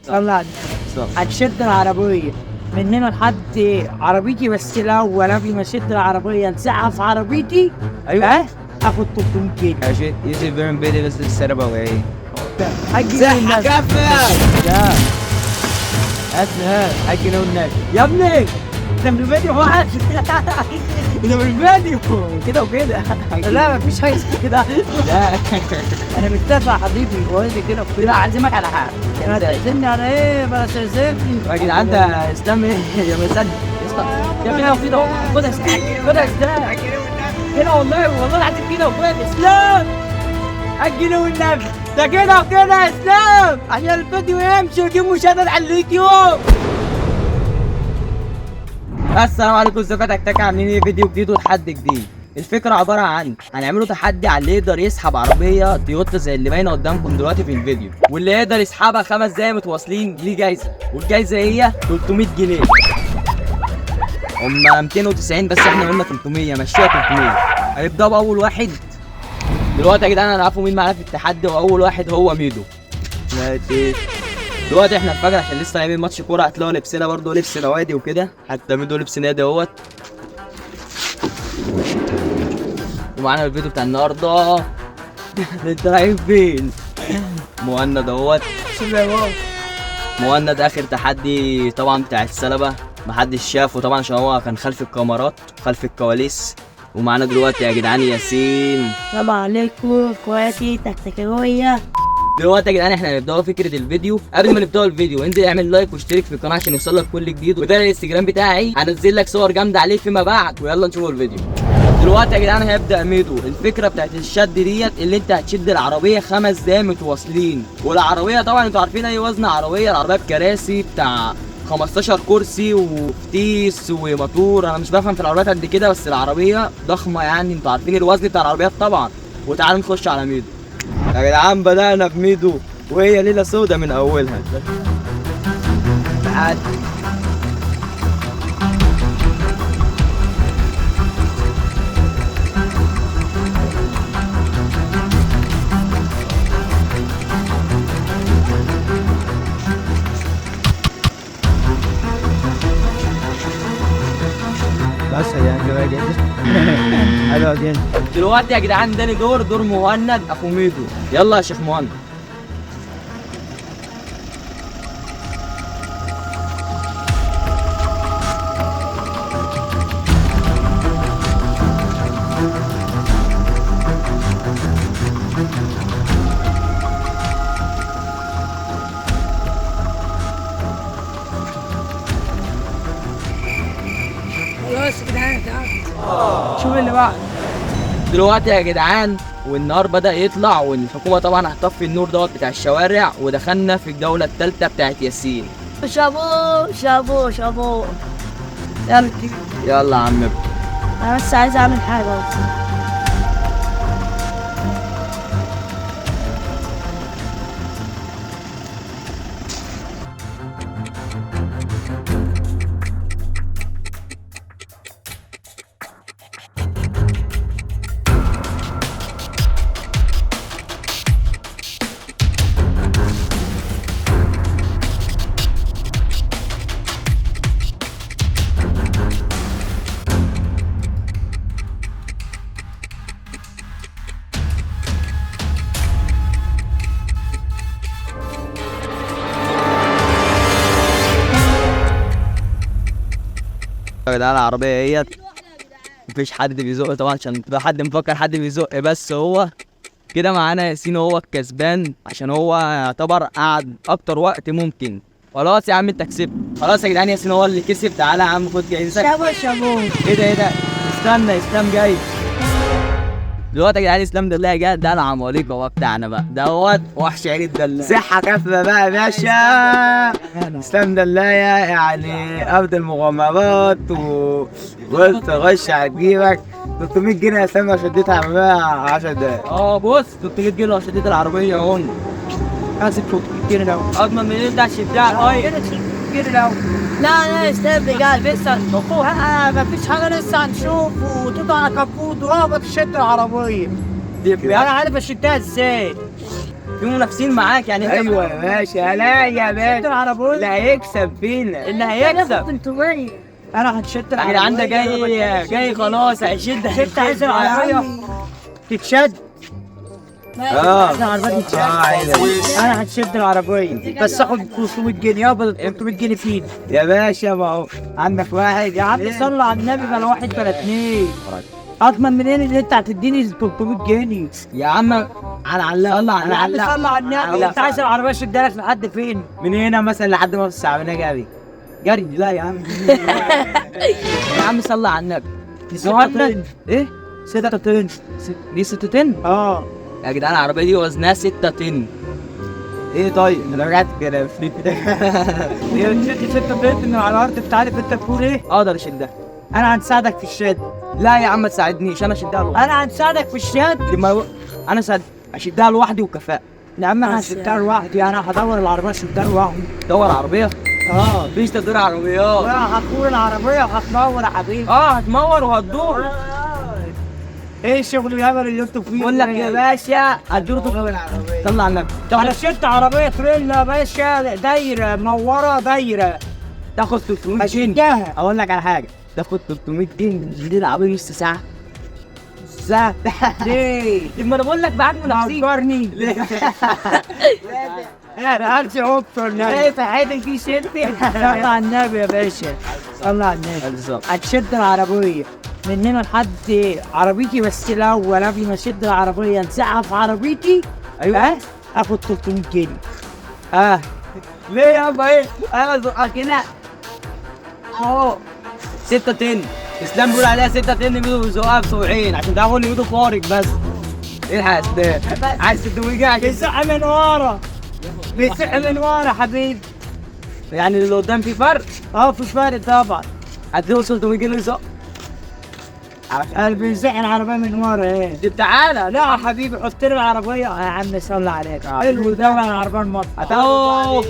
صلى هتشد العربية من هنا لحد عربيتي، بس الاول قبل ما اشد العربية لزقها في عربيتي. ايوه اخد 300 جنيه. صحة كفة. لا هات هات جنيه والنبي يا ابني، ده من الفيديو واحد، ده من الفيديو كده وكده. لا مفيش حاجة كده. لا انا متفق يا حبيبي، وقول لي كده. لا عازمك على حاجة. ما تعزمني على ايه؟ بلاش تعزمني يا جدعان ده اسلام ايه يا مسد يا ابني. انا كده خدها اسلام، خدها اسلام كده، والله والله العظيم كده وكده. اسلام الجنيه والنبي، ده كده وكده يا اسلام، عشان الفيديو يمشي ويجيب مشاهدات على اليوتيوب. السلام عليكم، ازيكم يا تكتكه؟ عاملين ايه؟ فيديو جديد وتحدي جديد. الفكرة عبارة عن هنعملوا تحدي على اللي يقدر يسحب عربية تويوتا زي اللي باينة قدامكم دلوقتي في الفيديو، واللي يقدر يسحبها 5 دقايق متواصلين ليه جايزة، والجايزه هي 300 جنيه. هما 290 بس احنا قلنا 300، مشيها 300. هنبدأ باول واحد دلوقتي يا جدعان، هنعرفوا مين معانا في التحدي، واول واحد هو ميدو. دلوقتي احنا الفجر عشان لسه لاعبين ماتش كورة، هتلاقوا لبسنا برضه لبس نوادي وكده، حتى ميدو لبس نادي اهوت. ومعانا الفيديو بتاع النهارده. انت رايحين فين؟ مهند اهوت. مهند اخر تحدي طبعا بتاع السلبه محدش شافه طبعا عشان هو كان خلف الكاميرات خلف الكواليس. ومعانا دلوقتي يا جدعان ياسين. السلام عليكم اخواتي تكتكوية. دلوقتي يا جدعان احنا هنبداوا فكرة الفيديو. قبل ما نبداوا الفيديو انزل اعمل like واشترك في القناة عشان يوصلك كل جديد، وده الانستجرام بتاعي هنزل لك صور جامدة عليه فيما بعد. ويلا نشوفوا الفيديو. دلوقتي يا جدعان هيبدا ميدو. الفكرة بتاعت الشد ديت اللي انت هتشد العربية 5 دقايق متواصلين، والعربية طبعا انتوا عارفين اي وزن عربية، العربية بكراسي بتاع 15 كرسي وفتيس وموتور. انا مش بفهم في العربيات قد كده، بس العربية ضخمة يعني انتوا عارفين الوزن بتاع العربيات طبعا. وتعالوا نخش على ميدو يا جدعان. بدأنا بميدو وهي ليلة سودة من أولها. تعال بس يا جماعة. دلوقتي يا جدعان تاني دور مهند اخو ميدو. يلا يا شيخ مهند. خلاص يا جدعان شوف اللي بعد. دلوقتي يا جدعان والنهار بدأ يطلع، والحكومة طبعا هتطفي النور دوت بتاع الشوارع، ودخلنا في الجولة الثالثة بتاعت ياسين. شابو شابو شابو. يلا يلا يا عم. انا بس عايز اعمل حاجة بس. يا جدعان العربية اهيت مفيش حد بيزق طبعا عشان حد مفكر حد بيزق، بس هو كده معانا ياسين هو الكسبان عشان هو يعتبر قعد اكتر وقت ممكن. خلاص يا عم انت كسبت. خلاص يا جدعان ياسين هو اللي كسب. تعالى يا عم خد جايزتك. شابو شابو. ايه ده ايه ده؟ استنى اسلام جاي دلوقتي يا جدعان. اسلام ده اللي جاي ده العمالقة بقى بتاعنا بقى دوت وحش عيل الدلاع. صحة كافة بقى يا باشا. اسلام دلاية يعني قبض المغامرات وقلت غش هتجيبك 300 جنيه يا اسلام لو شديت عربية 10 دقايق. بص 300 جنيه لو شديت العربية اهو. كاسب كتير لو اضمن من انت هتشدها. اي كتير لو لا لا اسلام بجد لسه مفيش حاجة لسه هنشوف، وتقطع على كبوت ورابط شد العربية. انا عارف اشدها ازاي. في منافسين معاك يعني. ايوه يا باشا. لا يا باشا، اللي هيكسب فينا، اللي هيكسب 300. انا هتشد يا جدعان، ده جاي جاي خلاص هيشد. شد، عايز العربية تتشد. العربية تتشد. انا هتشد العربية بس اخد 500 جنيه. يابا 300 جنيه فين يا باشا؟ ما هو عندك واحد يا عم، صلى على النبي، بلا واحد بلا اتنين. اضمن منين ان انت هتديني 300 جنيه؟ يا عم على علق، صلى على يا عم النبي. صلى على النبي، انت عايز العربية اشدها لك لحد فين؟ من هنا مثلا لحد ما الشعبانيه جري جري. لا يا عم، يا عم صلى على النبي. طن. ايه؟ 6 طن. دي 6 طن؟ اه يا جدعان العربية دي وزنها 6 طن. ايه طيب انا رجعت كده. هي تشد 6 طن من على الارض، انت عارف انت بتقول ايه؟ اقدر اشدها. انا هنساعدك في الشد. لا يا عم ما تساعدنيش، انا اشدها لوحدي. انا هنساعدك في الشد. لما انا ساعد اشدها لوحدي وكفاءة. يا عم انا هشدها لوحدي، انا هدور العربية اشدها لوحدي. دور عربية؟ اه مفيش تدوير عربيات. انا هتدور العربية وهتنور يا حبيبي. اه هتمور وهتدور. ايه الشغل الهبل اللي انتوا فيه؟ بقول لك يا باشا هتدور. طلع على النبي. انا شلت عربية تريلا يا باشا، دايرة منورة دايرة. تاخد 300 جنيه. اشدها. اقول لك على حاجة، تاخد 300 جنيه دي العربية نص ساعة. ساعة ليه؟ لما انا بقول لك معاك منافسين. عبرني. انا هرجع اوفر. ايه في حياتك في شدة. صلى على النبي يا باشا، صلى على النبي. بالظبط. هتشد العربية من هنا لحد عربيتي، بس الأول قبل ما أشد العربية نسقف عربيتي. ايوه. آخد 300 جنيه. ليه يابا؟ ايه انا زقك هنا اهو. 6 طن اسلام بيقول عليها 6 طن، بيدو بيزقها بسبعين عشان تعرفوا ان بيدو خارج. بس ايه الحق يا اسلام؟ عايز 600 جنيه عشان بيزق من ورا، بيزق من ورا حبيبي. يعني اللي قدام في فرق. اه في فرق طبعا. هتوصل 300 جنيه زق. انا بيزق العربية من ورا. ايه؟ تعالى. لا يا حبيبي حط لي العربية يا عم، صلى عليك. حلو ده العربية المطلع. اهو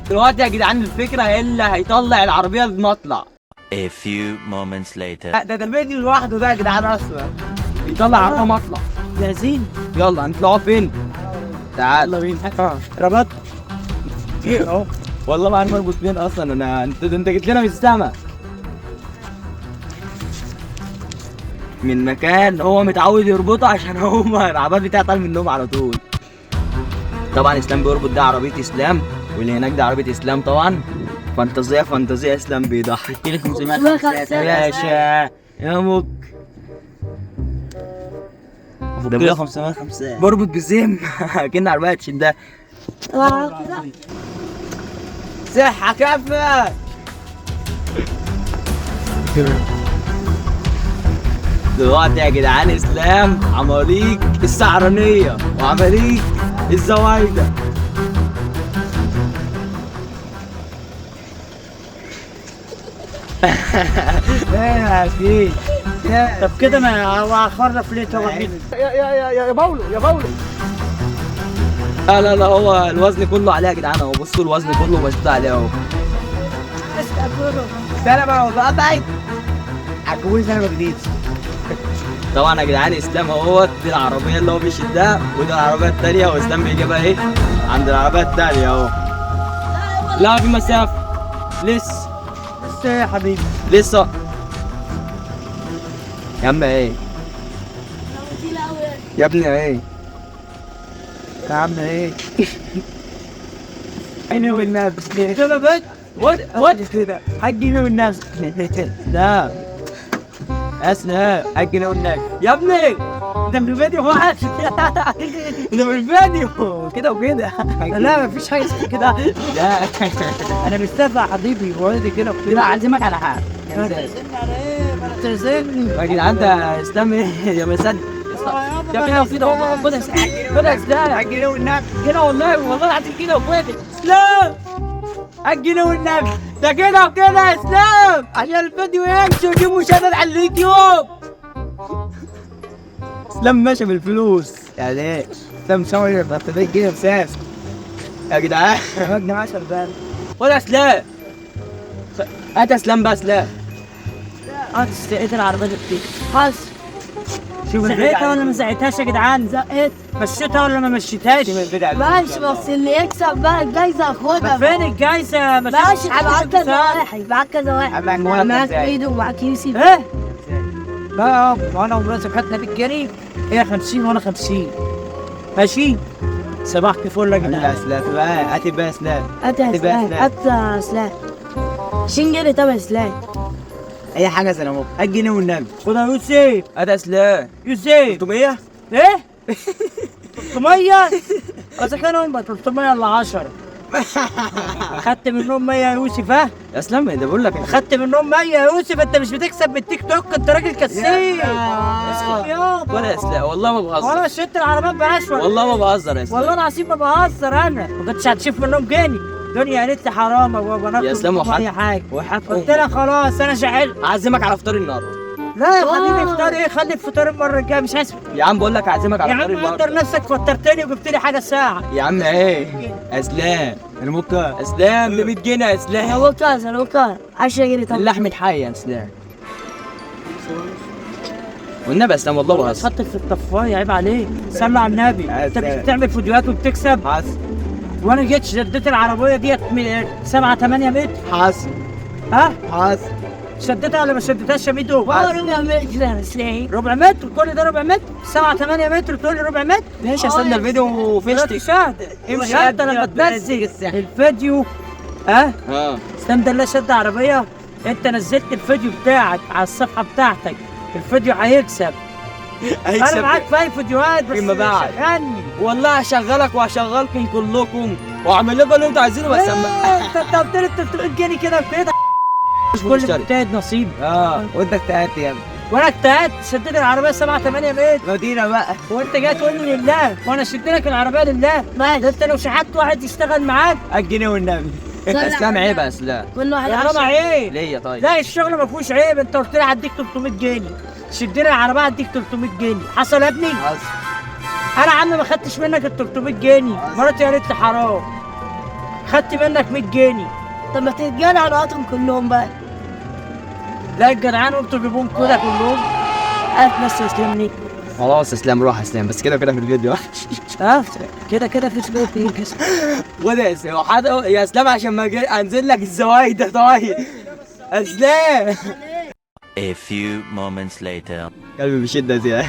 دلوقتي يا جدعان الفكرة هي اللي هيطلع العربية المطلع. A few moments later. ده الفيديو لوحده ده يا جدعان اصلا. يطلع عربية مطلع. جاهزين؟ يلا هنطلعوا فين؟ تعال يلا بينا. ربط اهو. والله ما عارف اربط فين اصلا انا. انت جيت لنا من السما، من مكان هو متعود يربطه عشان هو العربيات بتاعته طالع من النوم على طول. طبعا اسلام بيربط، ده عربية اسلام، واللي هناك ده عربية اسلام طبعا. فانتازيه فانتازيه، اسلام بيضحي. 505. يا باشا يا مك ده 505. بربط بزم كأن عربية تشدها. صحة كفة. دلوقتي يا جدعان اسلام عماليق السعرانية وعماليق الزوايدة. ايه يا سيدي؟ طب كده ما هو هخرف ليه طبعا؟ لا لا لا، هو الوزن كله عليه يا جدعان اهو. بصوا الوزن كله مشدود عليه اهو. ده انا بقى اتقطعت هتجوزني انا جديد. طبعا يا جدعان اسلام اهوت، دي العربية اللي هو بيشدها، ودي العربية التانية، واسلام بيجيبها ايه عند العربية التانية اهو. لا في مسافة لسه. لسه يا حبيبي لسه يا عم. ايه يا ابني؟ ايه يا عم؟ ايه؟ عيني والنبي كده بس. وات وات كده هتجيبي والنبي. لا اسلام هتجيبي والنبي يا ابني، ده من الفيديو واحد، ده من الفيديو كده وكده. لا مفيش حاجة اسمها كده. لا انا مستفع حبيبي وعندي كده. لا اعزمك على حاجة. تعزمني يا جدعان ده اسلام ايه يا مسد يا ابني؟ كده والله، خدها خدها اسلام. هتجيبي والنبي كده والله، والله العظيم كده وكده اسلام. الجنيه والنبي ده كده وكده يا اسلام عشان الفيديو يمشي ويجيب مشاهدات على اليوتيوب. اسلام ماشي بالفلوس يعني ايه؟ اسلام مصور 300 جنيه بساس يا جدعان. مجني 10 بال. خد يا اسلام، هات يا اسلام بقى. اسلام اه تستقيت العربية دي. حصل. شوف زقتها ولا ما زقتهاش يا جدعان؟ زقت. مشيتها ولا ما مشيتهاش؟ ماشي، بس اللي يكسب بقى الجايزة خدها. فين الجايزة؟ ماشي، معاك كذا واحد، معاك كذا واحد، معاك ميدو ومعاك يوسف. ايه؟ لا انا ومراتي خدنا 100 جنيه، هي 50 وانا 50. ماشي؟ صباحك فل يا جدعان. لا سلام بقى، هات بقى سلام. هات سلام، هات سلام. 20 جنيه. طب يا سلام اي حاجة سلام. هات جنيه والنبي. خدها يا يوسف. هات يا سلام. يوسف 300. ايه؟ 300؟ اذا كانوا يبقى 300 ولا 10. خدت منهم 100 يا يوسف. ها يا اسلام ده بقول لك خدت منهم 100 يا يوسف. انت مش بتكسب من التيك توك، انت راجل كسيب. اسكت يابا. ولا يا اسلام والله ما بهزر. ولا شلت العربيات بهزر والله ما بهزر يا اسلام، والله العظيم ما بهزر. انا ما كنتش هتشوف منهم جنيه. الدنيا قالت لي حرام يا بابا ناكل يا اسلام اي حاجة. وحق قلت لها خلاص انا شعلت. اعزمك على فطار النهارده. لا يا حبيبي فطار ايه؟ خلي الفطار المرة الجاية. مش عايز يا عم، بقول لك اعزمك على فطار النهارده. يا عم قدر نفسك، فطرتني وجبت لي حاجة ساعة يا عم. ايه اسلام؟ الموكا اسلام ب 100 جنيه يا اسلام. الموكا الموكا 10 جنيه. طب اللحم الحي يا اسلام والنبي يا اسلام والله بهزر. حطك في الطفايه، عيب عليك. صلي على النبي. انت مش بتعمل فيديوهات وبتكسب؟ حصل. وانا جيت شديت العربية ديت من 7 8 متر. حصل. ها؟ حصل. شدتها ولا ما شدتهاش يا ميدو؟ ربع متر يا اسلام. ربع متر؟ كل ده ربع متر؟ 7 8 متر تقول لي ربع متر؟ ماشي يا استنى الفيديو وفيشتك. امشي انت لما تنزل الفيديو. ها؟ اسلام ده اللي شد عربية، انت نزلت الفيديو بتاعك على الصفحة بتاعتك، الفيديو هيكسب. انا معاك في اي فيديوهات بس فيما بعد. شغلني والله هشغلك وهشغلكم كلكم واعمل لكم اللي انتوا عايزينه. بس انت قلت لي 300 جنيه كده وكده. كل مجتهد نصيب. وانت اجتهدت يا ابني. وانا اجتهدت، شديت العربية 7 8 متر. مدينة بقى. وانت جاي تقول لي لله، وانا شديت لك العربية لله. ده انت لو شحت واحد يشتغل معاك. الجنيه والنبي. اسلام عيب يا اسلام. كل واحد يا حرام عيب. ليه طيب؟ لا الشغل ما فيهوش عيب. انت قلت لي هديك 300 جنيه، شدينا العربية هديك 300 جنيه. حصل يا ابني؟ حصل. انا يا عم ما خدتش منك ال 300 جنيه، مراتي قالت لي حرام. خدت منك 100 جنيه. طب ما تتجدع على كلهم بقى. لا الجدعان وانتوا جيبوهم كده كلهم. هات بس اسلام. خلاص اسلام روح اسلام، بس كده كده في الفيديو. ها كده كده في الفيديو. خد يا اسلام يا اسلام عشان ما انزل لك الزوايد ده. طيب اسلام. A few moments later. قلبي بيشد يا زياد،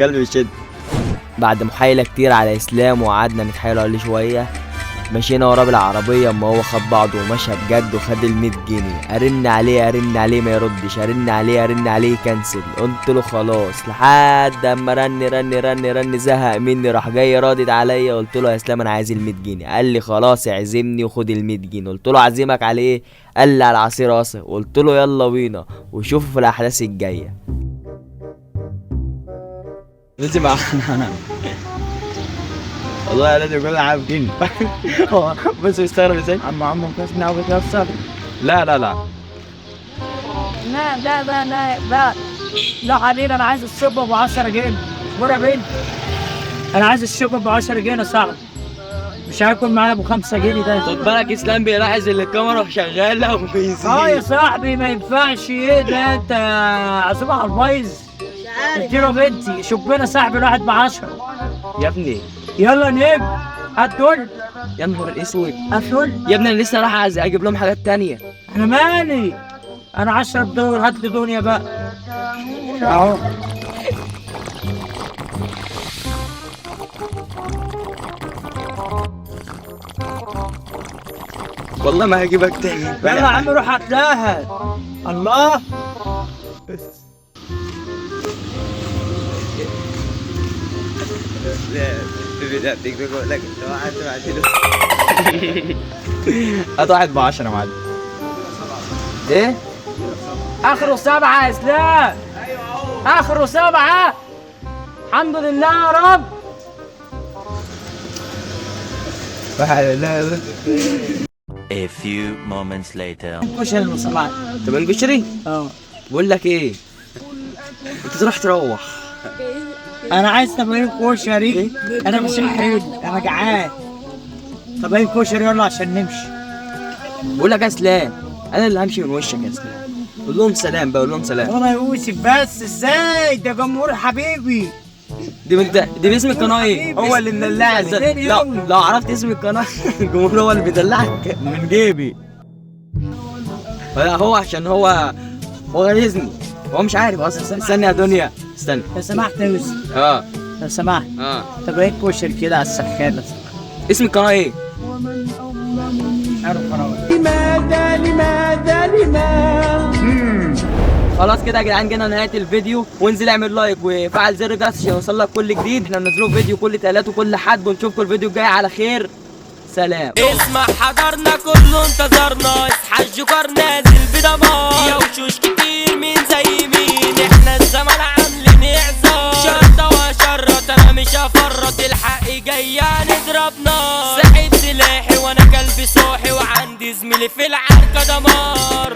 قلبي بيشد. بعد محايلة كتير على اسلام وقعدنا نتحايل عليه شوية، مشينا وراه بالعربية اما هو خد بعضه ومشى بجد وخد ال 100 جنيه. ارن عليه ارن عليه ما يردش، ارن عليه ارن عليه كنسل. قلت له خلاص، لحد اما رن رن رن رن زهق مني، راح جاي رادد عليا. قلت له يا اسلام انا عايز ال 100 جنيه. قال لي خلاص اعزمني وخد ال 100 جنيه. قلت له اعزمك على ايه؟ قال لي على عصير قصب. قلت له يلا بينا وشوفوا في الاحداث الجاية. لازم والله لازم يكون عارفين. هو بس يستغرب ازاي؟ عم كسنا وبتنفسر. لا لا لا لا لا لا لا لا لا حبيبي، انا عايز الشوبه ب 10 جنيه. مرة بين، انا عايز الشوبه ب 10 جنيه يا صاحبي، مش هاكل معايا ابو 5 جنيه ده. خد بالك اسلام بيلاحظ ان الكاميرا شغالة وبيزيد. اه يا صاحبي ما ينفعش. ايه ده انت عزومة على البايظ؟ اديله بنتي. شوف لنا صاحبي الواحد ب 10 يا ابني. يلا نجم. هات دول. يا نهار اسود. هات دول يا ابني، انا لسه رايح اجيب لهم حاجات تانية. انا مالي، انا 10 بدول. هات لي دنيا بقى اهو. والله ما هجيبك تاني. يلا يا عم روح هات لها. الله. هات واحد ب10 يا معلم. ايه؟ اخره 7 يا اسلام. اخره 7. الحمد لله يا رب. A few moments later. كشري المصلحة. طب الكشري؟ اه. بقول لك ايه؟ انت تروح تروح. انا عايز طبقين كشري. انا مش حلو، انا جعان. طبقين كشري يلا عشان نمشي. بقول لك يا اسلام، انا اللي همشي من وشك يا اسلام. قول لهم سلام بقى، قول لهم سلام. والله يا يوسف بس ازاي ده جمهور حبيبي. دي انت دي باسم القناة ايه؟ هو اللي مدلعني. لو عرفت اسم القناة الجمهور هو اللي بيدلعك من جيبي. لا هو عشان هو غيظني، هو مش عارف اصلا. استنى يا دنيا استنى. لو سمحت يا يوسف، اه لو سمحت. اه طب ايه كشري كده على السخان؟ اسم القناة ايه؟ عارف قناة. خلاص كده يا جدعان جينا نهاية الفيديو، وانزل اعمل like وفعل زر الجرس عشان يوصل لك كل جديد. احنا بننزله فيديو كل تلات وكل حد، ونشوفكم الفيديو الجاي على خير. سلام. اسمع حضرنا كله انتظرنا، اصحى الجوكر نازل بدمار، يا وشوش كتير مين زي مين، احنا الزمن عاملين اعذار، شرطة وشرط انا مش هفرط، الحق جاي نضرب نار، ساحب سلاحي وانا كلبي صاحي، وعندي زميلي في العركة دمار.